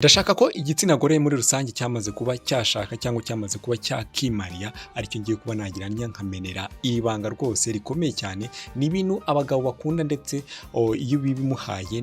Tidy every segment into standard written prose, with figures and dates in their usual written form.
Ndashaka ko igitsina gore muri rusange cyamaze kuba cyashaka cyangwa cyamaze kuba cyakimariya, aricyo ngiye kuba nagira nkamenera ibanga rwose rikomeye cyane. Ni ibintu abagabo bakunda, ndetse iyo ubimuhaye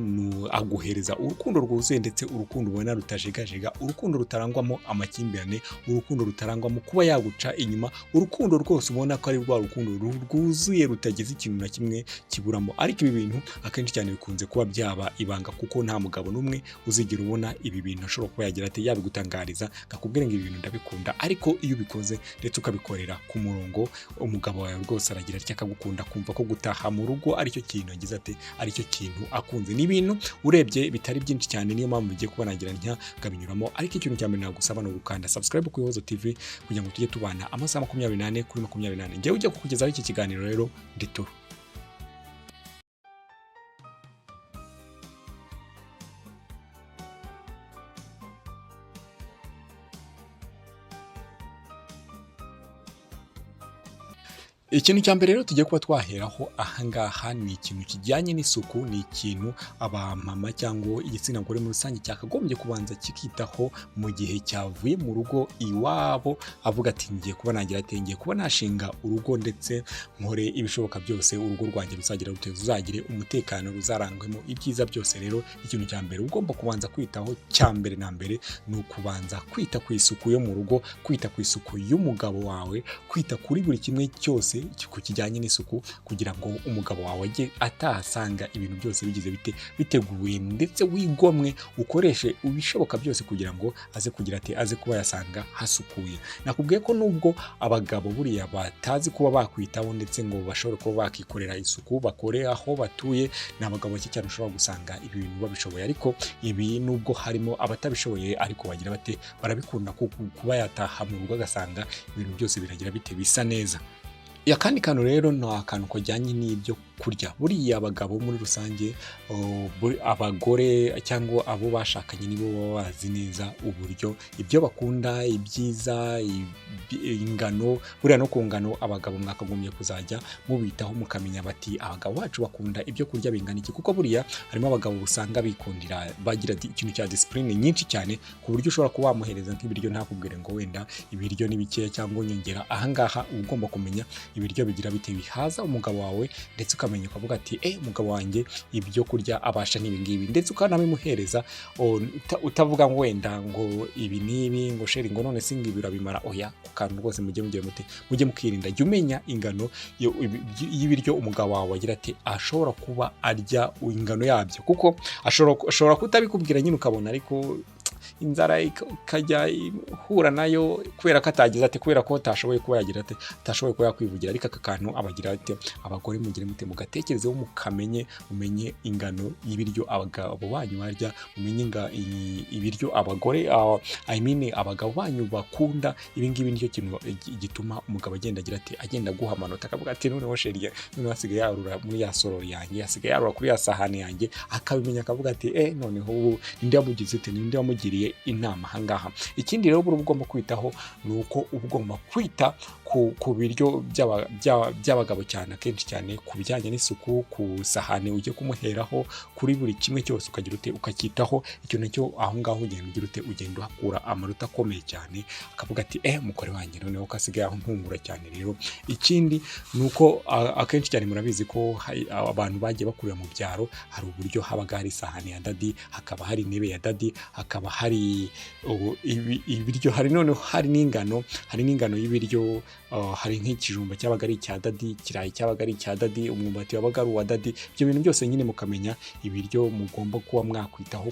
aguhereza urukundo rwuzuye, ndetse urukundo ubona rutajegajega, urukundo rutarangwamo amakimbirane, urukundo rutarangwamo kuba yaguca inyuma, urukundo rwose ubona ko ari rwa rukundo rwuzuye, rutagize ikintu na kimwe kiburamo. Ariko ibi bintu akenshi cyane bikunze kuba byaba ibanga, kuko nta mugabo n'umwe uzigera ubona ibi bintu ashobora kuba yagira ati yabigutangariza, akakubwira ngo ibi bintu ndabikunda. Ariko iyo ubikoze ndetse ukabikorera ku murongo, umugabo wawe rwose aragira atya akagukunda, akumva ko gutaha mu rugo aricyo kintu agize ati aricyo kintu akunze. Ni ibintu urebye bitari byinshi cyane, niyo mpamvu bigiye kuba nagira ntya nkabinyuramo. Ariko ikintu cya mbere nagusaba ni ugukanda subscribe ku Ihozo TV kugira ngo tujye tubana amasaha 24 kuri 24. Njyewe ujya kukugezaho iki kiganiro rero ndituru. Ikintu cya mbere rero tugiye kuba twaheraho ahangaha ni ikintu kijyanye n'isuku. Ni ikintu abamama cyangwa igitsina gore muri rusange cyakagombye kubanza kikitaho mu gihe cyavuye mu rugo iwabo, avuga ati ngiye kuba nagira ati ngiye kuba nashinga urugo, ndetse nkore ibishoboka byose urugo rwanjye ruzagira rute, ruzagire umutekano, ruzarangwemo ibyiza byose. Rero ikintu cya mbere ugomba kubanza kwitaho cya mbere na mbere ni ukubanza kwita ku isuku yo mu rugo, kwita ku isuku y'umugabo wawe, kwita kuri buri kimwe cyose ku kijyanye n'isuku, kugira ngo umugabo wawe ajye atahasanga ibintu byose bigize bite, biteguye, ndetse wigomwe ukoreshe ibishoboka byose kugira ngo aze kugira ati aze kuba yasanga hasukuye. Nakubwiye ko nubwo abagabo buriya batazi kuba bakwitaho ndetse ngo bashobore kuba bakikorera isuku, bakore aho batuye, ni abagabo bake cyane ushobora gusanga ibi bintu babishoboye. Ariko ibi nubwo harimo abatabishoboye, ariko bagira bate, barabikunda kuba yataha mu rugo agasanga ibintu byose biragira bite, bisa neza. Akandi kantu rero ni akantu kajyanye n'ibyo kurya. Buriya abagabo muri rusange, abagore cyangwa abo bashakanye nibo baba bazi neza uburyo ibyo bakunda, ibyiza, ingano. Buriya no ku ngano abagabo mwakagombye kuzajya mubitaho, mukamenya bati abagabo bacu bakunda ibyo kurya bingana iki, kuko buriya harimo abagabo usanga bikundira, bagira ikintu cya discipline nyinshi cyane, ku buryo ushobora kuba wamuhereza nk'ibiryo ntakubwire ngo wenda ibiryo ni bikeya cyangwa nyongera. Ahangaha uba ugomba kumenya ibiryo bigira bite, bihaza umugabo wawe, ndetse ukamenya ukavuga ati umugabo wanjye ibyo kurya abasha n'ibi ngibi, ndetse ukanabimuhereza utavuga ngo wenda ngo ibi n'ibi, ngo chéri, ngo none si ngo ibi urabimara. Oya, ku kantu rwose mujye mugira mute, mujye mukirinda. Jya umenya ingano y'ibiryo umugabo wawe agira ati ashobora kuba arya, ingano yabyo, kuko ashobora kutabikubwira nyine ukabona, ariko inzara ikajya ihura nayo kubera ko atagize ati kubera ko atashoboye kuba yagira ati atashoboye kuba yakwivugira. Ariko aka kantu abagira ati abagore mugire mute, mugatekerezeho, mukamenye, mumenye ingano y'ibiryo abagabo banyu barya, mumenye ibiryo abagore, I mean abagabo banyu bakunda. Ibi ngibi nicyo kintu gituma umugabo agenda agira ati agenda aguha amanota, akavuga ati noneho chérie, noneho asigaye yarura muri ya sorori yanjye, asigaye yarura kuri ya sahani yanjye, akabimenya akavuga ati noneho ubu ninde wamugize ute, ninde wamugiriye inama ahangaha. Ikindi rero uba ugomba kwitaho ni uko uba ugomba kwita ku biryo by'abagabo cyane, akenshi cyane ku bijyanye n'isuku, ku sahani ugiye kumuheraho, kuri buri kimwe cyose ukagira ute, ukacyitaho. Icyo nacyo aho ngaho ugenda ugira ute, ugenda uhakura amanota akomeye cyane, akavuga ati umugore wanjye noneho ko asigaye aho ntungura cyane. Rero ikindi ni uko akenshi cyane murabizi ko abantu bagiye bakurira mu byaro, hari uburyo habaga hari isahani ya daddy, hakaba hari intebe ya daddy, hakaba hari ibiryo, hari noneho hari n'ingano y'ibiryo, hari nk'ikijumba cyabaga ari icya daddy, ikirayi cyabaga ari icya daddy, umwumbati wabaga ari uwa daddy. Ibyo bintu byose nyine mukamenya ibiryo mugomba kuba mwakwitaho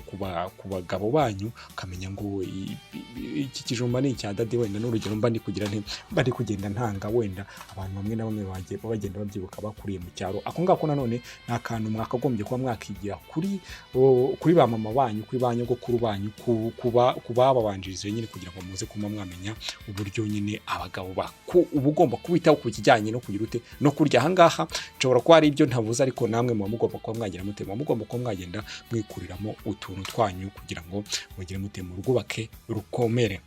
ku bagabo banyu, ukamenya ngo iki kijumba ni icya daddy. Wenda n'urugero mba ndi kugira nti mba ndi kugenda ntanga, wenda abantu bamwe na bamwe bagiye bagenda babyibuka bakuriye mu cyaro. Ako ngako nanone ni akantu mwakagombye kuba mwakigira kuri ba mama banyu, kuri ba nyogokuru banyu, ku bababanjirije nyine, kugira ngo muze kuba mwamenya uburyo nyine abagabo uba ugomba kubitaho ku kijyanye no kugira ute, no kurya. Ahangaha nshobora kuba hari ibyo ntavuze, ariko namwe muba mugomba kuba mwagira mute, muba mugomba kuba mwagenda mwikuriramo utuntu twanyu kugira ngo mugire mute, mu rwubake rukomere.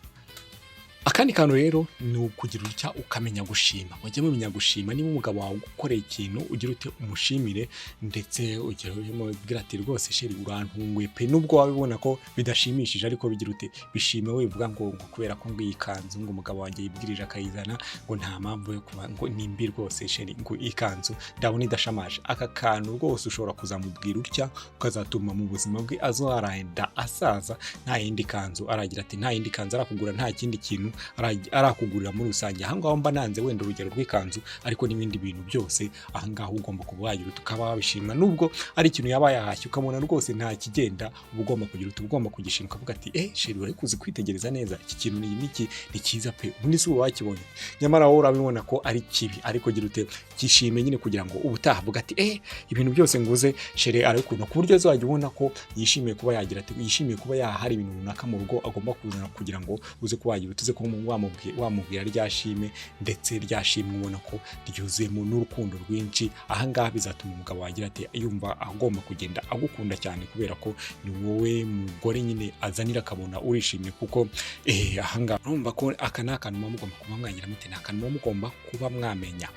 Akandi kantu rero ni ukugira utya ukamenya gushima. Mujye mumenya gushima. Niba umugabo wawe ugukoreye ikintu, ugira ute? Umushimire, ndetse ugira umubwira ati: "Rwose chéri, urantunguye pe." Nubwo waba ubona ko bidashimishije, ariko bigira ute? Bishime. Wivuga ngo kubera ko ngo iyi kanzu ngo umugabo wanjye yibwirije akayizana, ngo nta mpamvu yo kuba ngo ni mbi. "Rwose chéri, ngo iyi kanzu ndabona idashamaje." Aka kantu rwose ushobora kuzamubwira utya, ukazatuma mu buzima bwe azarenda asaza nta yindi kanzu aragira ati nta yindi kanzu arakugura, nta kindi kintu arakugurira muri rusange. Ahangaha mba nanze wenda urugero rw'ikanzu, ariko n'ibindi bintu byose ahangaha ugomba kuba wagira uti ukaba wabishima. Nubwo ari ikintu yaba yahashye ukabona rwose nta kigenda, uba ugomba kugira uti uba ugomba kugishima, ukavuga ati: "Eh chéri, uri kuzi kwitegereza neza, iki kintu ni iki, ni cyiza pe. Ubundi si uba wakibonye?" Nyamara wowe urabibona ko ari kibi, ariko gira ute? Gishime nyine, kugira ngo ubutaha avuga ati: "Eh, ibintu byose nguze chéri arabikunda," ku buryo azajya ubona ko yishimiye kuba yagira ati yishimiye kuba yahari ibintu runaka mu rugo agomba kuzana, kugira ngo uze kuba wagira utuze kuba wamubwira rya shime, ndetse rya shimwe ubona ko ryuzuyemo n'urukundo rwinshi. Ahangaha bizatuma umugabo wagira ati yumva agomba kugenda agukunda cyane, kubera ko ni wowe mugore nyine azanira akabona urishimye. Kuko ahangaha urumva ko aka ni akantu muba mugomba kuba mwagira mute, ni akantu muba mugomba kuba mwamenya.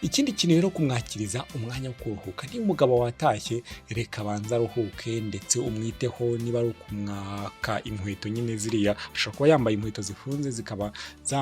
Ikindi kintu rero, kumwakiriza umwanya wo kuruhuka. Niba umugabo watashye, reka abanze aruhuke, ndetse umwiteho. Niba ari ukumwaka inkweto nyine, ziriya ashobora kuba yambaye inkweto zifunze zikaba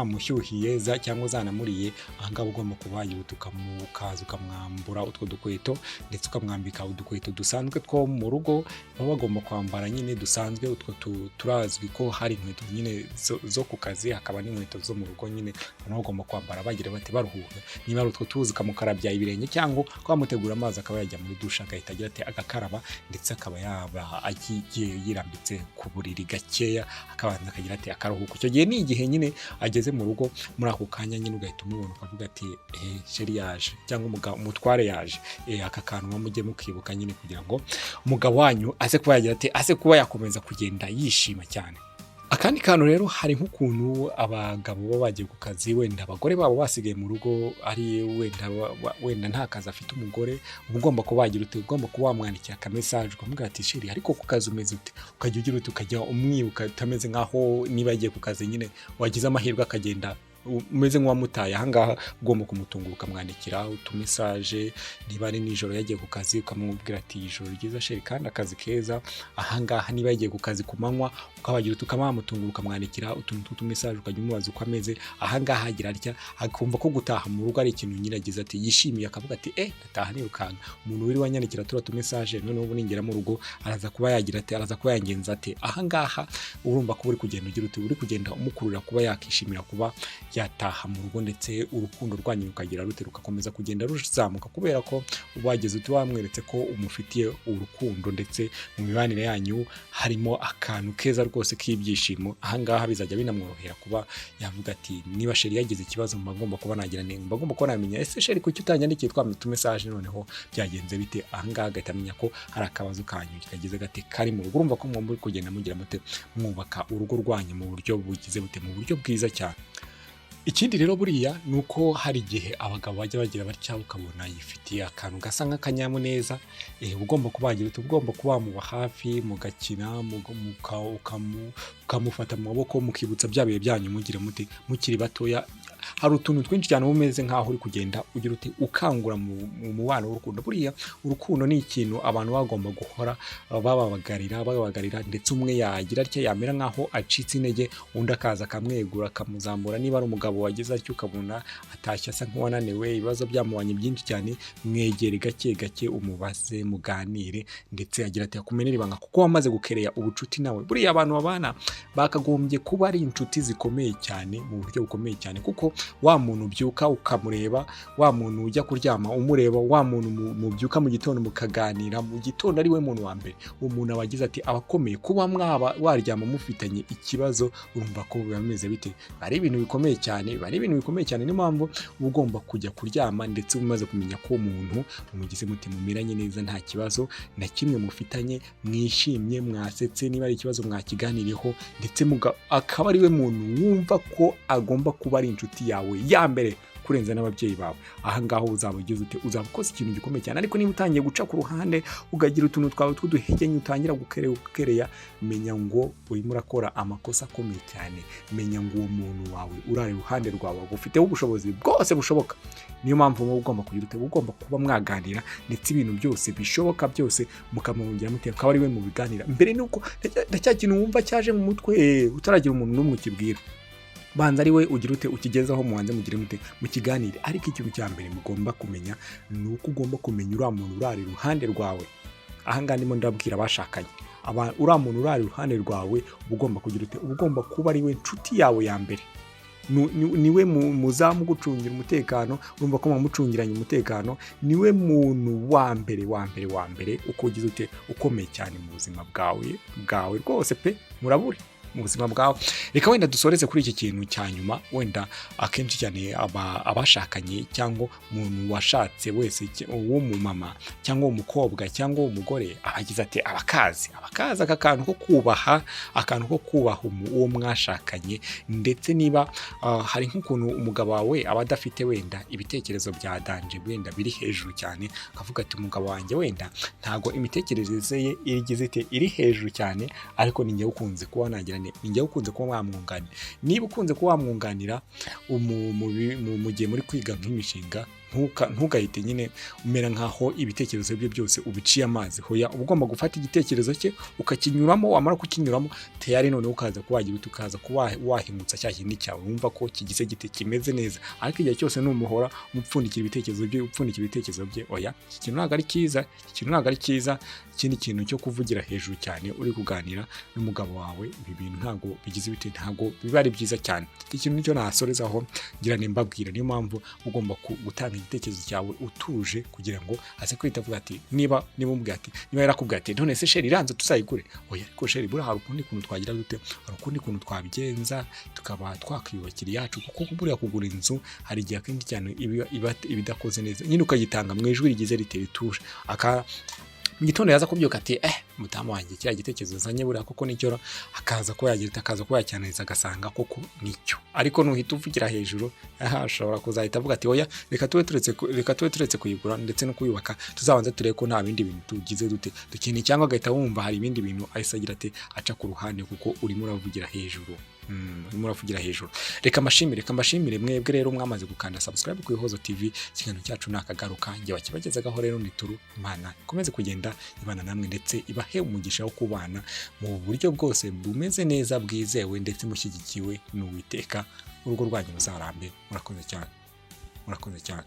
zamushyuhiye cyangwa zanamuriye. Ahangaha ugomba kuba wayihuta ukaza ukamwambura utwo dukweto, ndetse ukamwambika udukweto dusanzwe two mu rugo baba bagomba kwambara nyine dusanzwe. Utwo turazwi ko hari inkweto nyine zo ku kazi, hakaba n'inkweto zo mu rugo nyine abantu bagomba kwambara bagira bati baruhuka. Niba ari utwo tuzi, ukamukarabya ibirenge cyangwa ukamutegura amazi, akaba yajya muri douche, agahita agira ati agakaraba, ndetse akaba yaba agiye yirambitse ku buriri gakeya, akabanza akagira ati akaruhuka. Icyo gihe ni igihe nyine ageze mu rugo, muri ako kanya nyine ugahita umubona ukavuga ati: "Eh, chéri yaje," cyangwa umutware yaje. Aka kantu muba mujye mukibuka nyine, kugira ngo umugabo wanyu aze kuba yagira ati aze kuba yakomeza kugenda yishima cyane. Akandi kantu rero, hari nk'ukuntu abagabo baba bagiye ku kazi, wenda abagore babo basigaye mu rugo, ari wenda wenda nta kazi afite umugore. Uba ugomba kuba wagira ute? Ugomba kuba wamwandikira akamesaje, ukamubwira ati: "Chéri, ariko ku kazi umeze ute?" Ukajya ugira ute? Ukajya umwibuka, utameze nkaho niba yagiye ku kazi nyine wagize amahirwe akagenda, umeze nk'uwamutaye. Ahangaha ugomba kumutungura, ukamwandikira utumesaje. Niba ari nijoro yagiye ku kazi, ukamubwira ati: "Ijoro ryiza chéri, kandi akazi keza." Ahangaha niba yagiye ku kazi ku manywa, ukabagira uti ukaba wamutungura, ukamwandikira utuntu tw'utumesaje, ukajya umubaza uko ameze. Ahangaha agira atya akumva ko gutaha mu rugo ari ikintu nyine agize ati yishimiye, akavuga ati: "Eh, ndataha nirukanka, umuntu wiri wanyandikira turiya tumesaje, noneho ubu ningera mu rugo araza kuba yagira ati araza kuba yangenza ate?" Ahangaha urumva ko uri kugenda ugira uti uri kugenda umukurura kuba yakishimira kuba yataha mu rugo, ndetse urukundo rwanyu rukagira rute? Rugakomeza kugenda ruzamuka, kubera ko wageze uti wamweretse ko umufitiye urukundo, ndetse mu mibanire yanyu harimo akantu keza rwose k'ibyishimo. Ahangaha bizajya binamworohera kuba yavuga ati: "Niba chéri yagize ikibazo, mba ngomba kuba nagira mba ngomba kuba namenya. Ese chéri, kuki utanyandikiye twa tumesaje? Noneho byagenze bite?" Ahangaha agahita amenya ko hari akabazo kanyu kagize gate kari mu rugo. Urumva ko mwombi muri kugenda mugira mute? Mwubaka urugo rwanyu mu buryo bugize bute? Mu buryo bwiza cyane. Ikindi rero buriya ni uko hari igihe abagabo bajya bagira batya, ukabona yifitiye akantu gasa nk'akanyamuneza. Uba ugomba kuba wagira uti uba ugomba kuba wamuba hafi, mugakina, ukamufata mu maboko, mukibutsa bya bihe byanyu mugira muti mukiri batoya. Hari utuntu twinshi cyane uba umeze nk'aho uri kugenda ugira uti ukangura mu mubano w'urukundo. Buriya urukundo ni ikintu abantu bagomba guhora bababagarira, babagarira, ndetse umwe yagira atya yamera nk'aho acitse intege, undi akaza akamwegura, akamuzamura. Niba ari umugabo wagize atyo ukabona atashye asa nk'uwananiwe, ibibazo byamubanye byinshi cyane, mwegere gake gake, umubaze, muganire, ndetse agira ati akumenere ibanga, kuko wamaze gukereya ubucuti nawe. Buriya abantu babana bakagombye kuba ari inshuti zikomeye cyane, mu buryo bukomeye cyane, kuko wa muntu ubyuka ukamureba, wa muntu ujya kuryama umureba, wa muntu mubyuka mu gitondo mukaganira mu gitondo, ari we muntu wa mbere, uwo muntu aba agize ati aba akomeye. Kuba mwaba waryama mufitanye ikibazo, urumva ko biba bimeze bite? Ari ibintu bikomeye cyane, biba ari ibintu bikomeye cyane. Niyo mpamvu uba ugomba kujya kuryama ndetse umaze kumenya ko uwo muntu mumugize muti mumeranye neza, nta kibazo na kimwe mufitanye, mwishimye, mwasetse, niba ari ikibazo mwakiganiriyeho, ndetse akaba ari we muntu wumva ko agomba kuba ari inshuti yawe ya mbere. kurenza n'ababyeyi bawe. Aha ngaho uzaba ugize ute? Uzaba ukoze ikintu gikomeye cyane. Ariko niba utangiye guca ku ruhande, ugagira utuntu twawe tw'uduhegenye, utangira gukereya, menya ngo urimo urakora amakosa akomeye cyane. Menya ngo uwo muntu wawe urara iruhande rwawe agufiteho ubushobozi bwose bushoboka. Niyo mpamvu muba ugomba kugira ute? Ugomba kuba mwaganira, ndetse ibintu byose bishoboka byose mukamwongera mute, akaba ari we mubiganira mbere. Nuko na cya kintu wumva cyaje mu mutwe, utaragira umuntu n'umwe ukibwira, banza ari we ugira ute? Ukigezaho, mubanze mugire mute? Mukiganire. Ariko ikintu cya mbere mugomba kumenya ni uko ugomba kumenya uriya muntu urara iruhande rwawe. Aha ngaha ndimo ndabwira abashakanye. Uriya muntu urara iruhande rwawe, uba ugomba kugira ute? Uba ugomba kuba ari we nshuti yawe ya mbere. Niwe muzamu ugucungira umutekano. Urumva ko mucungiranye umutekano. Niwe muntu wa mbere, wa mbere, wa mbere, uko ugize ute? Ukomeye cyane mu buzima bwawe rwose pe, murabure mu buzima bwawe. Reka wenda dusoreze kuri iki kintu cya nyuma. Wenda akenshi cyane abashakanye cyangwa umuntu washatse wese w'umumama cyangwa umukobwa cyangwa umugore, aba agize ati abakazi aka kantu ko kubaha, akantu ko kubaha uwo mwashakanye. Ndetse niba hari nk'ukuntu umugabo wawe aba adafite wenda ibitekerezo bya danger, wenda biri hejuru cyane, akavuga ati: "Umugabo wanjye wenda ntago imitekerereze ye irigize ite? Iri hejuru cyane, ariko ni njyewe ukunze kuba nagira ni njyewe ukunze kuba wamwunganira." Niba ukunze kuba wamwunganira mu gihe muri kwiga nk'imishinga, ntugahite nyine umera nk'aho ibitekerezo bye byose ubiciye amazi. Hoya, uba ugomba gufata igitekerezo cye ukakinyuramo. Wamara kukinyuramo, tayari noneho ukaza kuba wagira ute? Ukaza kuba wahingutsa cya kindi cyawe wumva ko kigize gite? Kimeze neza. Ariko igihe cyose numuhora umupfundikira ibitekerezo bye, upfundikira ibitekerezo bye, oya, iki kintu ntabwo ari cyiza, iki kintu ntabwo ari cyiza. Ikindi kintu cyo kuvugira hejuru cyane uri kuganira n'umugabo wawe, ibi bintu ntabwo bigize ibiti, ntabwo biba ari byiza cyane. Iki kintu nicyo nasorezaho ngira mbabwira. Niyo mpamvu ugomba gutanga igitekerezo cyawe utuje, kugira ngo aze kwita avuga ati niba umubwira ati, niba yarakubwiye ati: "None se chéri, iranze tuzayigure?" "Oya, ariko chéri, buriya hari ukundi kuntu twagira dute? Hari ukundi kuntu twabigenza, tukaba twakwiyubakira iyacu, kuko buriya kugura inzu hari igihe akenshi cyane iba idakoze neza." Nyine ukayitanga mu ijwi rigize rite? Rituje. Aka mu gitondo yaza kubyuka ati: "Eh, mudamu wanjye, kiriya gitekerezo uzanye buriya koko nicyo." Akaza kuba yagira ati, akaza kuba yacyanariza, agasanga koko nicyo. Ariko nuhita uvugira hejuru, aha ashobora kuzahita avuga ati: "Oya, reka tube turetse kuyigura ndetse no kuyubaka, tuzabanze turebe ko nta bindi bintu tugize dute dukeneye." Cyangwa agahita wumva hari ibindi bintu ahise agira ati aca ku ruhande, kuko urimo uravugira hejuru. Urimo uravugira hejuru. Reka mbashimire mwebwe rero mwamaze gukanda subscribe ku Ihozo TV. Ikiganiro cyacu ni akagaruka, njye wakibagezagaho rero ni Turu. Imana ikomeze kugenda ibana namwe, ndetse ibahe umugisha wo kubana mu buryo bwose bumeze neza, bwizewe, ndetse mushyigikiwe n'Uwiteka. Urugo rwanyu ruzarambe. Murakoze cyane, murakoze cyane.